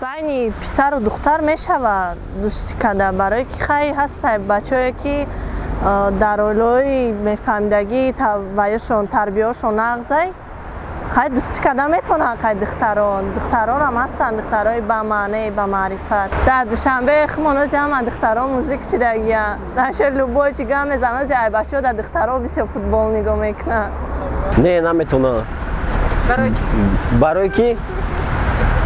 Байни писару духтар мешавад дӯстӣ карда, барое ки хай ҳастай бачаое, ки дар оилаҳои мефаҳмидагӣ ваёшон тарбияшон нағзай, хай дӯстӣ карда метавонанд. Хай, духтарон, духтаронам ҳастанд, духтарои бамаъне, бамаърифат. Дар Душанбе химонози ҳама духтарон мужик шидагиянд. Наша любой чи гап мезанози ай бачаҳо дар духтаро бисёр футбол нигоҳ мекунанд. Не, наметавонам. Барои ки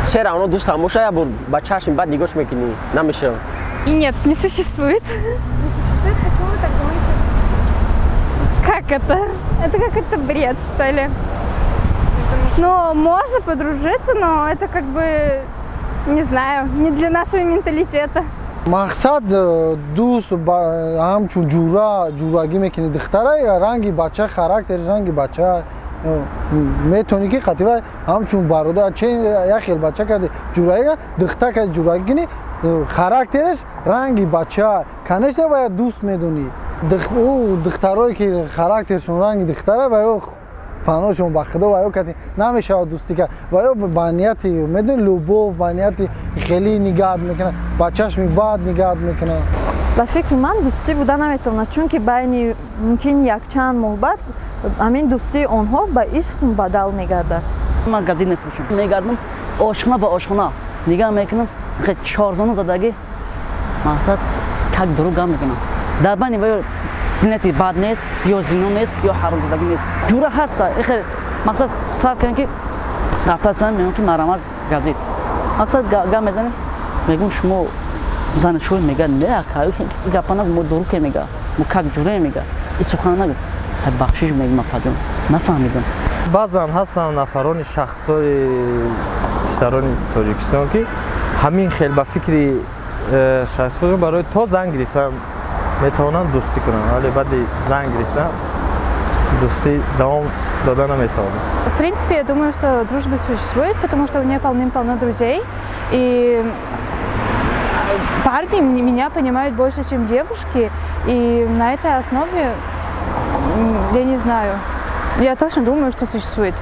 сера оно дӯстам боша, я бор ба чашми бад нигоҳш мекунӣ, намешава. Нет, не существует. Не существует? Почему вы так думаете? Как это? Это какой-то бред, что ли? Ну, можно подружиться, но это как бы, не знаю, не для нашего менталитета. Мақсад дӯст ҳамчун ҷура ҷурагӣ мекунӣ, духтара ранги бача, характери ранги бача, метавонӣ ки қатива ҳамчун бародар че як хел бача кади ҷурагӣ, духтар кади ҷурагӣ кунӣ, характераш ранги бача, конечно, бояд дӯст медонӣ. Ӯ духтарое ки характершон ранги духтара, ва ё паноҳшон ба Худо, ва ё кати намешавад дӯстӣ кард. Ва ё ба нияти, медони, любовь, ба нияти хеле нигаҳат мекунад, ба чашми бад нигаҳат мекунад. Ба фикри ман, дӯстӣ буда наметавонад, чунки байни мумкин якчанд моҳ баъд ҳамин дӯстии онҳо ба ишқ мубаддал мегардад. Ман газет мефурӯшам, мегардам ошхона ба ошхона, нигаҳ мекунам, чорзону задагӣ, мақсад, как дурӯғ гап мезанам. Дар байни ва ё нияти бад нест, ё зино нест, ё ҳаромзадагӣ нест. Ҷура ҳаста ихе, мақсад, сар кардем ки рафтасам, мегӯям ки марҳамат, газет. Мақсад, гап мезанем, мегӯм: «Шумо зани шӯй?» Мега: «Не, ака, гапа нагу, мо дуруке». Мега: «Мо как ҷуре». Мега: «И сухана нагу». Бахшиш, мегӯм, апаҷон, нафаҳмидам. Баъзан ҳастанд нафарони, шахсҳои, писарони Тоҷикистон, ки ҳамин хел ба фикри шахси худшон барои то зан гирифтан метавонанд дӯстӣ кунанд, вале баъди зан гирифтан дӯстӣ давом дода наметавонанд. В принципе, я думаю, что дружба существует, потому что у меня полным-полно друзей. И парни меня понимают больше, чем девушки. И на этой основе, я не знаю, я точно думаю, что существует.